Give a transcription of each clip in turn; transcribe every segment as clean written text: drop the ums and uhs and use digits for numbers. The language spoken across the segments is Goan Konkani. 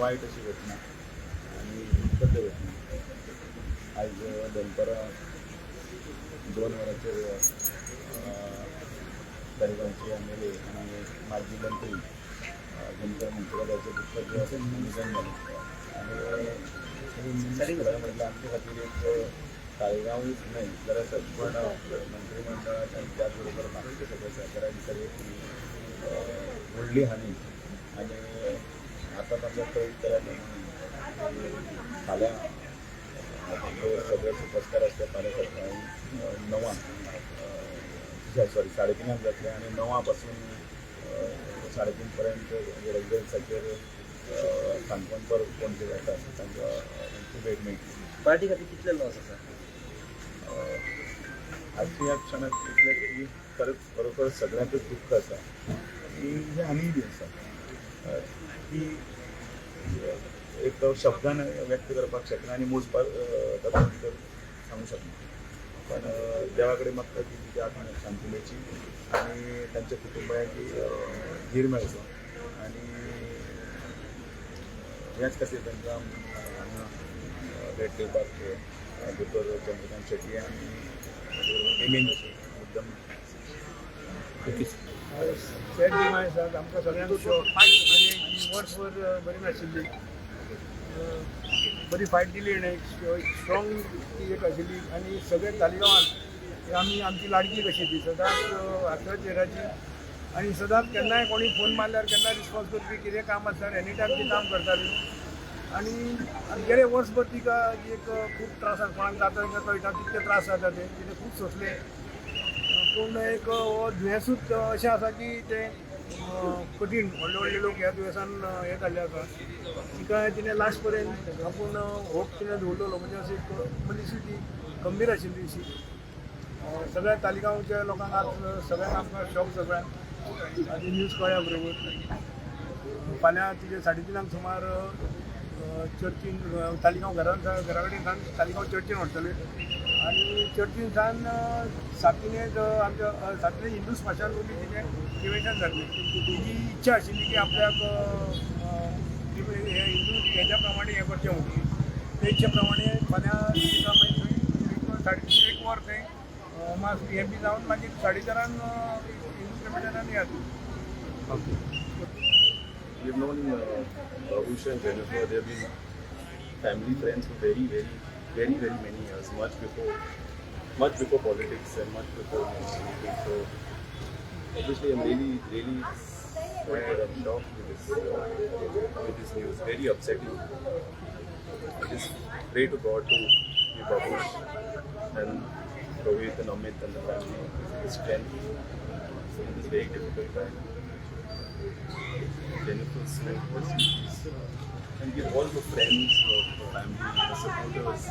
वायट अशी घटना आनी दुख्खद घटना. आयज दनपरां 2 वरांचेर तालिगांवचे एमएलए आनी माजी मंत्री दिनकर मंत्रिवादाचें दुख्खद निधन जालें आनी खरें म्हटल्यार आमचे खातीर एक ताळेगांवूच न्हय जाल्यार सगळ्या मंत्रिमंडळात आनी त्याच बरोबर बाकीच्या सगळ्या सरकारा भितर एक व्हडली हानी. आनी आतां तांकां कळीत केल्या प्रमाणे फाल्यां जे सगळे सुपरस्टार आसता, फाल्यां सकाळी 9 सॉरी 3:30 जातले आनी 9 पासून 3:30 पर्यंत रेजिडन्साचेर काणकोण परब कोण जे जाता तांकां तांची भेट मेळटली. पार्टी खातीर कितले लॉस आसा? आजच्या ह्या क्षणाक इतलें की खरेंच खरोखर सगळ्यांकच दुख्ख आसा आनी ही हानी बी आसा की एक शब्दान व्यक्त करपाक शकना आनी मोजपाक तातूंत भितर सांगूंक शकना. पण देवा कडेन मागता की तिच्या आत्म्याक शांती मेळची आनी तांच्या कुटुंबाक धीर मेळचो आनी ह्याच खातीर तांकां हांगा भेट दिवपाक दोतोर चंद्रकांत शेट्टी आनी एमीन मुद्दम. सॅड डिमायज आसा आमकां सगळ्यांक शॉक आनी वर्सभर बरी नाशिल्ली. बरी फायट दिली हेणें, स्ट्रॉंग ती एक आशिल्ली आनी सगळे तालिगांवान आमी आमची लाडकी कशी ती, सदांच हांसऱ्या चेहऱ्याची आनी सदांच केन्नाय कोणी फोन मारल्यार केन्नाय रिस्पॉन्स करपी. कितें काम आसल्यार एनी टायम ती काम करताली आनी गेले वर्सभर तिका एक खूब त्रास कोणाक जाता तांकां कळटा कितले त्रास जाता ते. तिणें खूब सोंसले. पूण एक हो दुयेंसूच अशें आसा की तें कठीण. व्हडले व्हडले लोक ह्या दुयेंसान हें जाल्ले आसा. तिका तिणें लास्ट पर्यंत आपूण होप तिणें दवरलेलो. म्हणजे अशी एक मनीस ती गंभीर आशिल्ली अशी. सगळ्या तालिगांवच्या लोकांक आज सगळ्यांक आमकां शॉक सगळ्यांक आनी न्यूज कळ्ळ्या बरोबर. फाल्यां तिजे 3:30 सुमार चर्चीन तालिगांव घरान, घरा कडेन सावन तालिगांव चर्चीन व्हरतले आनी चर्चीन सावन सातिनेज आमच्या सातिनेज हिंदू स्मशानभूमी तिचें क्रिमेशन जातलें. तिची इच्छा आशिल्ली की आपल्याक हे हिंदू हेच्या प्रमाणे हें करचें म्हणून. ते इच्छे प्रमाणे फाल्यां तिका मागीर थंय 3:30 एक वर थंय मास हें बी जावन मागीर 4:30 हिंदू क्रिमेशनान हे जातलें. We've known Babush and Jennifer. They've been family friends for very, very, very, very many years, much before politics and much before anything. So obviously, I'm really, really sad and shocked with this news. Very upsetting. I just pray to God to give Babush and Rohit and Amit and the family the strength in this very difficult time. Jennifer's strength, rest in peace. And give all the friends, the family, the supporters,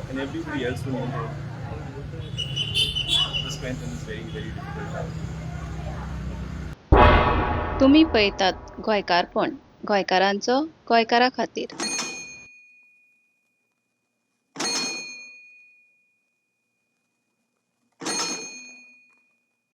and everybody else who needed the strength in this very, very difficult time. तुमी पळयतात गोंयकारपण, गोंयकारांचो गोंयकारा खातीर.